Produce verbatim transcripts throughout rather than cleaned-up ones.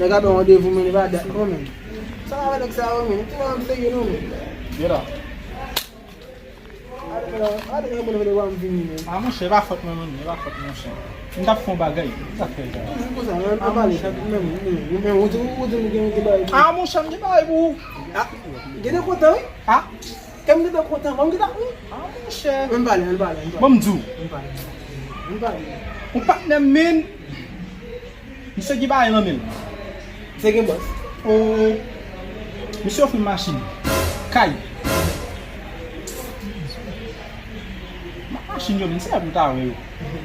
Nèg ap yon randevou, men li pa dat non, men. Sa va avè nèg sa yo, men. Ti nèg serye non, men. Get up. Ale, men, ale, men, bon, le wa m vini, men. Ah, monchè, e pa fòt mwen, men, e pa fòt mwen, monchè. M t ap fè yon bagay, m t ap fè yon bagay. Toujou konsa, men, ah, pale, monchè, men, men, men, ou di, ou di, ou gen, ou gen bagay. Ah, monchè, m gen bagay pou ou. Ah, gen de kontan, wi. Ah. Kè m gentan kontan, bon, m gentan, wi. Ah, monchè. Ann pale, ann pale, ann pale. Bon, m di w. Ann pale, ann pale. Yon patnè m, men. Misye gen bagay nan men l. Misye gen bòs. O, misye ofri m machin. Kay. Ma-, machin yo, men, se pou ta wè yo.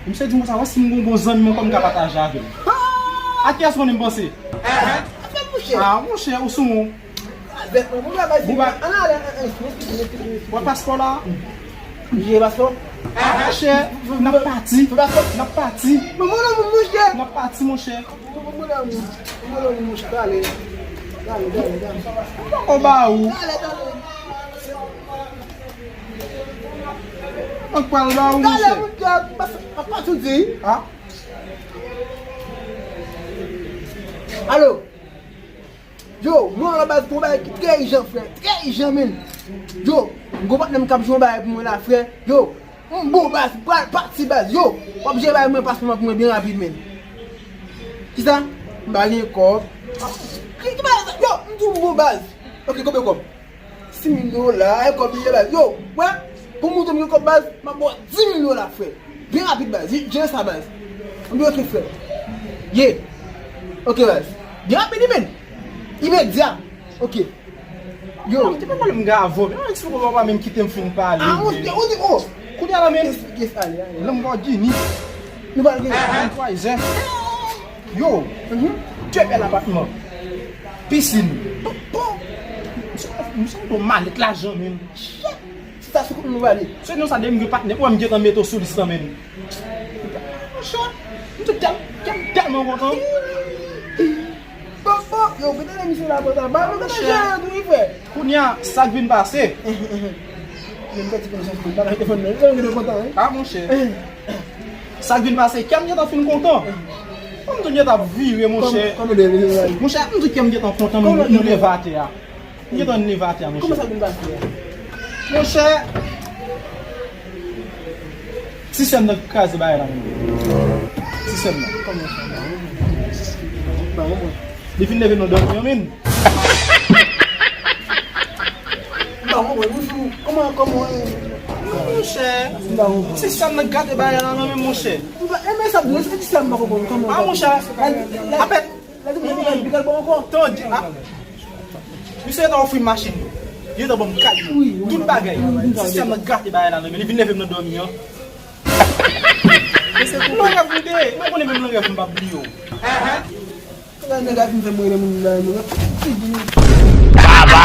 Misye di m konsa, wè si m gon bon zanmi mwen, kòm m ka pataje avè l. A kiyès konnen m panse? Afè mouche. Ah, monchè, ou sou moun. Avèk mwen, mwen pa di. Bouba. Ann ale, ann, ann, ann, ann. Wè paspò la? Jere paspò. Ah, monchè, n ap pati. Fè paspò. N ap pati. Mwen, mwen, mwen, monchè. N ap pati, monchè. Mwen, mwen, mwen, mwen, monchè, ale. Ale, ale, ale. Mwen poko ba ou. Ale, ale. Mwen pral ba ou, monchè. Ale, monchè, pa, pa, pa tou di. Ah. Alo. Yo, mwen la baz, gon bagay ki trè ijan, frè. Trè ijan, men. Yo, m gon patnè m k ap jwe yon bagay pou mwen la, frè. Yo, m bon baz, pral pati baz. Yo, w ap jere bagay mwen, paspò mwen pou mwen byen rapid, men. Kisa? M pa gen kòb. Ki, ki bagay sa? Yo, m di w m bon baz. Ok, konbyen kòb? Sis mil dola, e kòb li ye baz. Yo, wè, pou m montre m gen kòb baz, m ap ba w dis mil dola, frè. Byen rapid, baz. Ye, jere sa, baz. M di, ok, frè. Ye. Ok, baz. Byen rapid, wi, men. Imedya. Ok. Yo. Ou te pa pale m gavo, men si ou pa menm kite m fin pale. Ah, ou te, ou te, oh. Kounye a la, men. Eksplike sa, ale, ale. Lamborghini. Nou pral gen. Budweiser. Yo. Mhm. Dye bèl apatman. Pisin. Bon, bon. Misye, misye yon malèt lajan, men. Shit. Se sa sou kont nou prale. Se non sa de m gen patnè. Ou wè m gentan mete w sou lis lan, men. Monchè, m te tèl-, tèl-, tèlman kontan. Bon, bon, yo, kote misye la kontan? Ba mwen kontan jere tou, wi, frè. Kounye a, sa k vin pase? Men m pèdi konsyans mwen, pa nan telefòn nan. Yo, m gentan kontan, wi. Ah, monchè. Sa k vin pase, kè m gentan fin kontan. Kòm tou gentan ap vire, monchè. Kòm, kòm de, de, de, de. Monchè, m di kè m gentan kontan, m, m leve atè a. M gentan leve atè a, monchè. Kòman sa vin pase a? Monchè, ti sè m nan kraze bagay la, men. Ti sè m nan. Kòman sa? Ba mwen. Li fin leve nan dòmi an, men. M pa konprann, ou sou, kòman, kòman, eh? Monchè, ti sè m nan gate bagay la nan men, monchè. M pa, eh, men sa, se ti sè m pa konprann, kòman? Ah, monchè, apèt. Tande, ah. Misye ta ofri m machin. Li ta ban m kay. Tout bagay. Ti sè m nan gate bagay la nan men. Li vin leve m nan dòmi an. Nan rèv m te ye. Mwen konnen menm nan rèv m p ap bliye w. Nèg la fin fè mwen rele moun nan, moun nan. Baba!